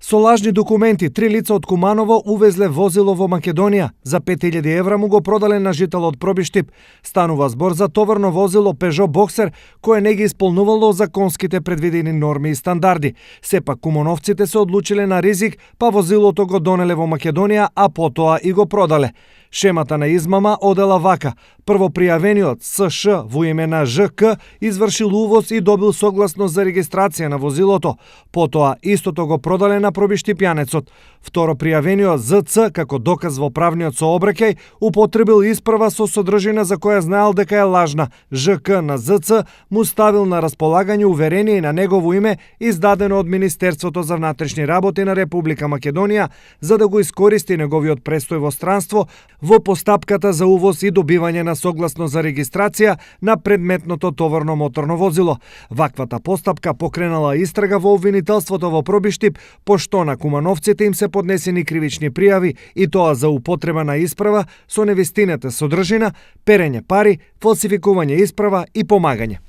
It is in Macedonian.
Со лажни документи, 3 лица од Куманово увезле возило во Македонија. За 5000 евра му го продале на жител од Пробиштип. Станува збор за товарно возило Peugeot Boxer, кое не ги исполнувало законските предвидени норми и стандарди. Сепак кумановците се одлучиле на ризик, па возилото го донеле во Македонија, а потоа и го продале. Шемата на измама одела вака. Прво пријавениот СШ во име на ЖК извршил увоз и добил согласност за регистрација на возилото. Потоа истото го продале на пробиштипјанецот. Второ пријавениот ЗЦ како доказ во правниот сообраќај употребил исправа со содржина за која знаел дека е лажна. ЖК на ЗЦ му ставил на располагање уверение на негово име издадено од Министерството за внатрешни работи на Република Македонија за да го искористи неговиот престој во странство во постапката за увоз и добивање на согласност за регистрација на предметното товарно моторно возило. Ваквата постапка покренала истрага во обвинителството во Пробиштип, пошто на кумановците им се поднесени кривични пријави и тоа за употреба на исправа со невистината содржина, перење пари, фалсификување исправа и помагање.